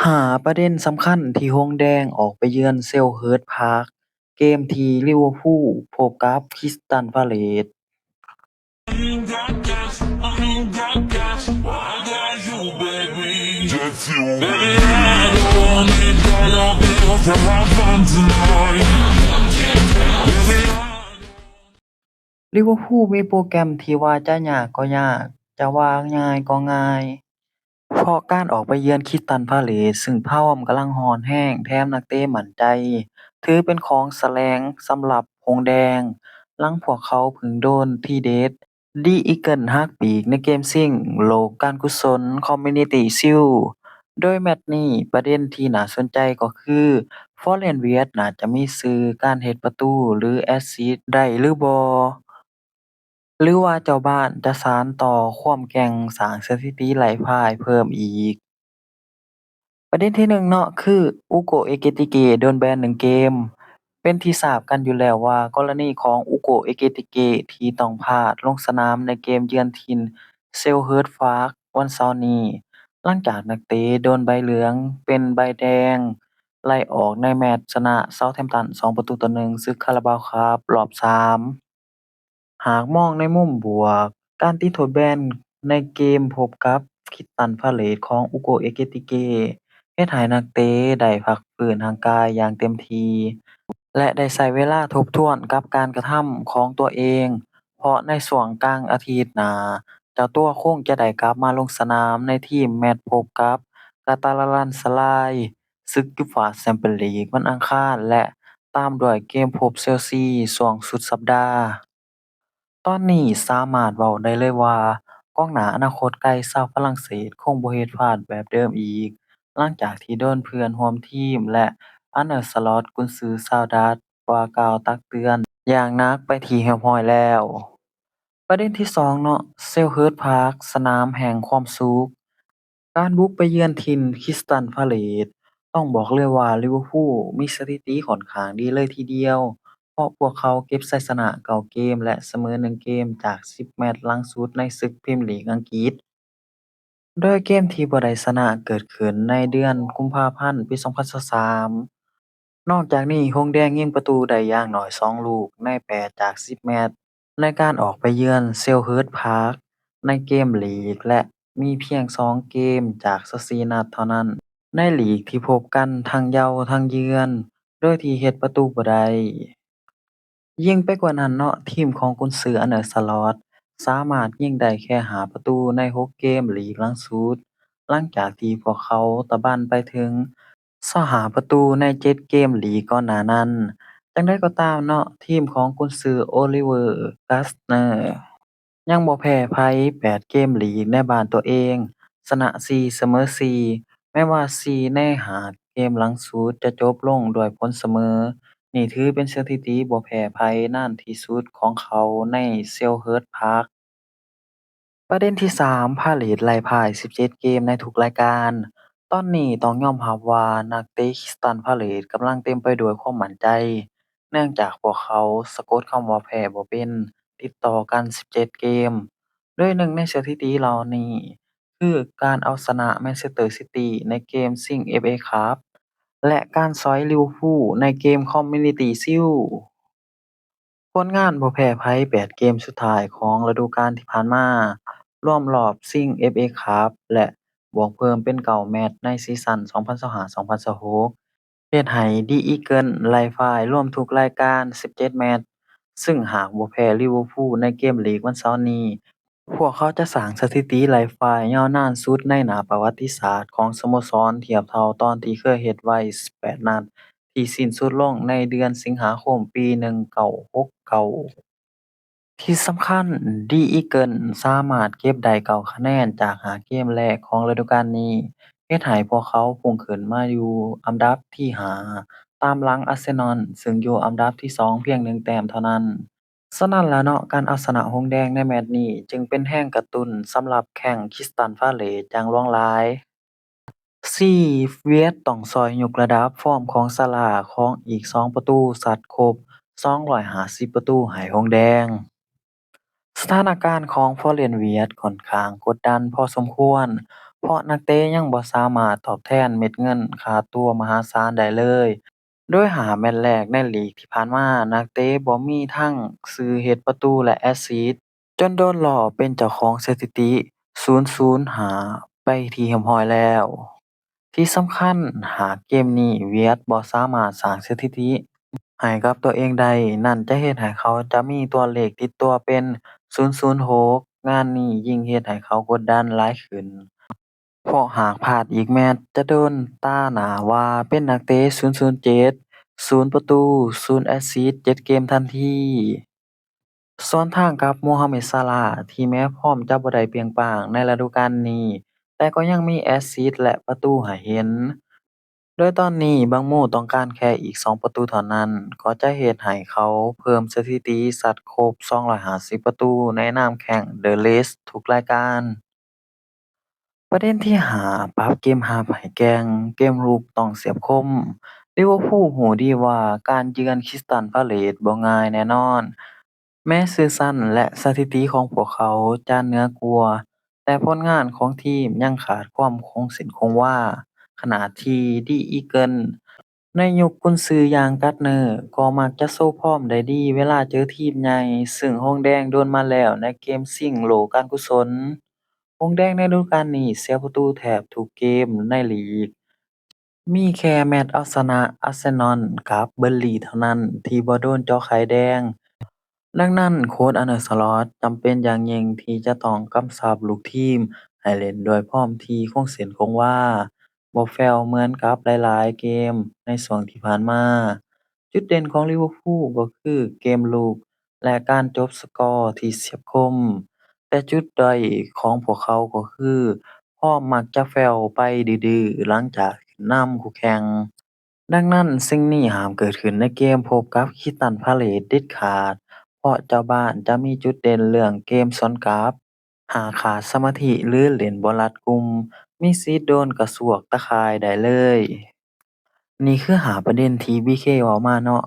ຫ້າປະເດັນສຳຄັນທີ່ຫົງແດງອອກໄປເຢືອນເຊວເຮີດພາກ ເກມທີ່ລິເວີພູພົບກັບຄຣິສຕັນພາເລດ. ລິເວີພູມີໂປຣແກຣມທີ່ວ່າຈະຍາກກໍຍາກ, ຈະວ່າງ່າຍກໍງ່າຍ. ເພາະການອອກໄປເຢືອນຄຣິສຕັນພາເລດ ຊຶ່ງພາວອມກຳລັງຮ້ອນແຮງ ແຖມນັກເຕະໝັ້ນໃຈ ຖືເປັນຂອງສະແຫຼງສຳລັບຫົງແດງ ຫຼັງພວກເຂົາເພິ່ງໂດນທີເດັດ ດີອີເກິນຫັກປີກໃນເກມຊິງໂລກການກຸສົນ ຄອມມູນິຕີຊີລ. ໂດຍແມັດນີ້ ປະເດັນທີ່ໜ້າສົນໃຈກໍຄື ຟອເຣນວຽດ ໜ້າຈະມີຊື່ການເຮັດປະຕູ ຫຼື ແອັດຊິດ ໄດ້ຫຼືບໍ່ ຫຼືວ່າເຈົ້າບ້ານຈະສານຕໍ່ຄວາມແກ່ງ ສ້າງສະຖິຕິໄລ່ພ່າຍເພີ່ມອີກ. ປະເດັນທີໜຶ່ງເນາະ ຄື ອຸໂກະ ເອເກຕິເກະ ໂດນແບນໜຶ່ງເກມ. ເປັນທີ່ຊາບກັນຢູ່ແລ້ວວ່າ ກໍລະນີຂອງ ອຸໂກະ ເອເກຕິເກະ ທີ່ຕ້ອງພາດລົງສະໜາມໃນເກມເຢືອນຖິ່ນ ເຊວເຮີດພາກ ວັນເສົານີ້ ຫຼັງຈາກນັກເຕະໂດນໃບເຫຼືອງເປັນໃບແດງ ໄລ່ອອກໃນແມັດຊະນະເຊົາແທມຕັນ ສອງປະຕູຕໍ່ໜຶ່ງ ສຶກຄາລາບາວຄັບ ລອບສາມ. ຫາກມອງໃນມຸມບວກ, ການຕິດໂທດແບນໃນເກມພົບກັບຄຣິສຕັນພາເລດຂອງ ອຸໂກະ ເອເກຕິເກະ ເຮັດໃຫ້ນັກເຕະໄດ້ພັກຟື້ນຮ່າງກາຍຢ່າງເຕັມທີ່ ແລະ ໄດ້ໃຊ້ເວລາທົບທວນກັບການກະທຳຂອງຕົວເອງ, ເພາະໃນຊ່ວງກາງອາທິດໜ້າ, ເຈົ້າຕົວຄົງຈະໄດ້ກັບມາລົງສະໜາມໃນທີມແມັດພົບກັບກາຕາລາລານສະລາຍ ສຶກຢູຟາແຊມປຽນລີກວັນອັງຄານ ແລະ ຕາມດ້ວຍເກມພົບເຊລຊີຊ່ວງສຸດສັບດາ. ຕອນນີ້ສາມາດເວົ້າໄດ້ເລີຍວ່າ ກອງໜ້າອະນາຄົດໄກຊາວຝຣັ່ງເສດຄົງບໍ່ເຮັດພາດແບບເດີມອີກ, ຫຼັງຈາກທີ່ໂດນເພື່ອນຮ່ວມທີມ ແລະ ອາເນີ ສະລັອດ ກຸນຊືຊາວດັດ ວ່າກ່າວຕັກເຕືອນຢ່າງໜັກໄປທີ່ຮຽບຮ້ອຍແລ້ວ. ປະເດັນທີສອງເນາະ, ເຊວເຮີດພາກ ສະໜາມແຫ່ງຄວາມສຸກ. ການບຸກໄປເຢືອນຖິ່ນຄຣິສຕັນພາເລດ ຕ້ອງບອກເລີຍວ່າ ລິເວີພູມີສະຖິຕິຂ້ອນຂ້າງດີເລີຍທີດຽວ, ເພາະພວກເຂົາເກັບໄຊຊະນະເກົ້າເກມ ແລະ ສະເໝີໜຶ່ງເກມຈາກສິບແມັດຫຼັງສຸດໃນສຶກພຣີມຍາລີກອັງກິດ, ໂດຍເກມທີ່ບໍ່ໄດ້ຊະນະເກີດຂຶ້ນໃນເດືອນກຸມພາພັນ ປີສອງພັນຊາວສາມ. ນອກຈາກນີ້ ຫົງແດງຍິງປະຕູໄດ້ຢ່າງໜ້ອຍສອງລູກໃນແປດຈາກສິບແມັດ ໃນການອອກໄປເຢືອນເຊວເຮີດພາກໃນເກມລີກ ແລະ ມີພຽງສອງເກມຈາກຊາວສີ່ນັດເທົ່ານັ້ນ ໃນລີກທີ່ພົບກັນທັງເຍົາທັງເຍືອນ ໂດຍທີ່ເຮັດປະຕູບໍ່ໄດ້. ຍິ່ງໄປກວ່ານັ້ນເນາະ, ທີມຂອງກຸນຊື ອາເນີ ສະລັອດ ສາມາດຍິງໄດ້ແຄ່ຫ້າປະຕູໃນຫົກເກມລີກຫຼັງສຸດ, ຫຼັງຈາກທີ່ພວກເຂົາຕະບັນໄປເຖິງ ຊາວຫ້າປະຕູໃນເຈັດເກມລີກກ່ອນໜ້ານັ້ນ. ຈັ່ງໃດກໍຕາມເນາະ, ທີມຂອງກຸນຊື ໂອລິເວີ ກາສເນີ ຍັງບໍ່ແພ້ໃຜແປດເກມລີກໃນບ້ານຕົວເອງ, ຊະນະສີ່ ສະເໝີສີ່, ແມ້ວ່າສີ່ໃນຫ້າເກມຫຼັງສຸດຈະຈົບລົງດ້ວຍຜົນສະເໝີ. ນີ້ຖືເປັນສະຖິຕິບໍ່ແພ້ໃຜນານທີ່ສຸດຂອງເຂົາໃນເຊວເຮີດພາກ. ປະເດັນທີສາມ, ພາເລດໄລ່ພ່າຍສິບເຈັດເກມໃນທຸກລາຍການ. ຕອນນີ້ຕ້ອງຍອມຮັບວ່ານັກເຕະຄຣິສຕັນພາເລດກຳລັງເຕັມໄປດ້ວຍຄວາມໝັ້ນໃຈ, ເນື່ອງຈາກພວກເຂົາສະກົດຄຳວ່າແພ້ບໍ່ເປັນ ຕິດຕໍ່ກັນສິບເຈັດເກມ, ໂດຍໜຶ່ງໃນສະຖິຕິເຫຼົ່ານີ້ ຄືການເອົາຊະນະແມນເຊສເຕີຊິຕີໃນເກມຊິງເອັຟເອຄັບ ແລະ ການຊອຍລິເວີພູໃນເກມຄອມມູນິຕີຊີລ. ຜົນງານບໍ່ແພ້ໃຜແປດເກມສຸດທ້າຍຂອງລະດູການທີ່ຜ່ານມາ, ລວມລອບຊິງເອັຟເອຄັບ ແລະ ບວກເພີ່ມເປັນເກົ້າແມັດໃນຊີຊັນສອງພັນຊາວຫ້າ ສອງພັນຊາວຫົກ ເຮັດໃຫ້ດີອີເກີນໄລ່ພ່າຍລວມທຸກລາຍການສິບເຈັດແມັດ, ຊຶ່ງຫາກບໍ່ແພ້ລິເວີພູໃນເກມລີກວັນເສົານີ້, ພວກເຂົາຈະສ້າງສະຖິຕິໄລ່ພ່າຍຍາວນານສຸດໃນໜ້າປະຫວັດຕິສາດຂອງສະໂມສອນ ທຽບເທົ່າຕອນທີ່ເຄີຍເຮັດໄວ້ສິບແປດນັດ ທີ່ສິ້ນສຸດລົງໃນເດືອນສິງຫາຄົມປີໜຶ່ງເກົ້າຫົກເກົ້າ. ທີ່ສຳຄັນ, ດີອີເກີນສາມາດເກັບໄດ້ເກົ້າຄະແນນຈາກຫ້າເກມແລກຂອງລະດູການນີ້, ເຮັດໃຫ້ພວກເຂົາພຸ່ງຂຶ້ນມາຢູ່ອັນດັບທີຫ້າ ຕາມຫຼັງອາເຊນອນ ຊຶ່ງຢູ່ອັນດັບທີສອງພຽງໜຶ່ງແຕ້ມເທົ່ານັ້ນ. ສະນັ້ນລະເນາະ, ການເອົາຊະນະຫົງແດງໃນແມັດນີ້ ຈຶ່ງເປັນແຮງກະຕຸ້ນສຳລັບແຂ້ງຄຣິສຕັນພາເລດຢ່າງຫຼວງຫຼາຍ. ຊີ ຫວຽດ ຕ້ອງຊ່ອຍຍົກລະດັບຟອມຂອງຊາລາຂອງອີກສອງປະຕູຊັດຄົບສອງຮ້ອຍຫ້າສິບປະຕູໃຫ້ຫົງແດງ. ສະຖານະການຂອງຟອເຣນ ຫວຽດ ຂ້ອນຂ້າງກົດດັນພໍສົມຄວນ, ເພາະນັກເຕະຍັງບໍ່ສາມາດຕອບແທນເມັດເງິນຄ່າຕົວມະຫາສານໄດ້ເລີຍ. ໂດຍຫ້າແມັດແລກໃນລີກທີ່ຜ່ານມາ, ນັກເຕະບໍ່ມີທັງຊື່ເຮັດປະຕູ ແລະ ແອັດຊິດ ຈົນໂດນລໍ້ເປັນເຈົ້າຂອງສະຖິຕິ ສູນສູນຫ້າ ໄປທີ່ຮຽບຮ້ອຍແລ້ວ. ທີ່ສຳຄັນ, ຫາກເກມນີ້ວຽດບໍ່ສາມາດສ້າງສະຖິຕິໃຫ້ກັບຕົວເອງໄດ້, ນັ້ນຈະເຮັດໃຫ້ເຂົາຈະມີຕົວເລກຕິດຕົວເປັນ ສູນສູນຫົກ. ງານນີ້ຍິ່ງເຮັດໃຫ້ເຂົາກົດດັນຫຼາຍຂຶ້ນ, ເພາະຫາກພາດອີກແມັດ, ຈະໂດນຕາໜ້າວ່າເປັນນັກເຕະ ສູນສູນເຈັດ, ສູນປະຕູ, ສູນແອັດຊິດ ເຈັດເກມທັນທີ. ສ່ວນທາງກັບ ໂມຮາເມັດ ຊາລາ ທີ່ແມ້ຟອມຈະບໍ່ໄດ້ປ່ຽງປາງໃນລະດູການນີ້, ແຕ່ກໍຍັງມີແອັດຊິດ ແລະ ປະຕູໃຫ້ເຫັນ. ໂດຍຕອນນີ້ ບັງມູຕ້ອງການແຄ່ອີກສອງປະຕູເທົ່ານັ້ນ, ກໍຈະເຮັດໃຫ້ເຂົາເພີ່ມສະຖິຕິຊັດຄົບສອງຮ້ອຍຫ້າສິບປະຕູໃນນາມແຂ່ງ The List ທຸກລາຍການ. ປະເດັນທີຫ້າ ປັບເກມຮັບໃຫ້ແກ່ງ, ເກມລຸກຕ້ອງສຽບຄົມ. ລິເວີພູ ຮູ້ດີວ່າການເຢືອນ Crystal Palace ບໍ່ງ່າຍແນ່ນອນ. ແມ້ຊື່ຊັ້ນ ແລະ ສະຖິຕິຂອງພວກເຂົາຈະເໜືອກວ່າ, ແຕ່ຜົນງານຂອງທີມຍັງຂາດຄວາມຄົງເສັ້ນຄົງວາ. ຂະນະທີ່ The Eagles ໃນຍຸກກຸນຊື່ຢ່າງ Gardner ກໍມັກຈະໂຊຟອມໄດ້ດີເວລາເຈີທີມໃຫຍ່, ຊຶ່ງຫົງແດງໂດນມາແລ້ວໃນເກມຊິງໂຫຼກການກຸສົນ. ຫົງແດງໃນລະດູການນີ້ເສຍປະຕູແທບທຸກເກມໃນລີກ. ມີແຄ່ແມັດເອົາຊະນະ Arsenal ກັບ Burnley ເທົ່ານັ້ນທີ່ບໍ່ໂດນເຈາະໄຂ່ແດງ. ດັ່ງນັ້ນ ໂຄດ Arne Slot ຈຳເປັນຢ່າງຍິ່ງທີ່ຈະຕ້ອງກຳຊັບລູກທີມໃຫ້ຫຼິ້ນດ້ວຍຟອມທີ່ຄົງເສັ້ນຄົງວາ, ບໍ່ແຟວເໝືອນກັບຫຼາຍໆເກມໃນຊ່ວງທີ່ຜ່ານມາ. ຈຸດເດັ່ນຂອງລິເວີພູກໍຄືເກມລຸກ ແລະ ການຈົບສະກໍທີ່ສຽບຄົມ, ແຕ່ຈຸດດ້ອຍຂອງພວກເຂົາກໍຄື ຟອມມັກຈະແຟວໄປດື້ໆຫຼັງຈາກຂຶ້ນນຳຄູ່ແຂ່ງ. ດັ່ງນັ້ນ, ສິ່ງນີ້ຫ້າມເກີດຂຶ້ນໃນເກມພົບກັບ Crystal Palace ເດັດຂາດ, ເພາະເຈົ້າບ້ານຈະມີຈຸດເດັ່ນເລື່ອງເກມສວນກັບ. ຫາກຂາດສະມາທິ ຫຼື ເລ່ນບໍ່ລັດກຸ່ມ, ມີສິດໂດນກະຊວກຕາຂ່າຍໄດ້ເລີຍ. ນີ້ຄືຫ້າປະເດັນທີ່ ບີເຄ ເວົ້າມາເນາະ.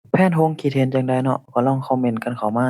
ແຟນຫົງຄິດເຫັນຈັ່ງໃດເນາະ? ກໍລອງຄອມເມັນກັນເຂົ້າມາ.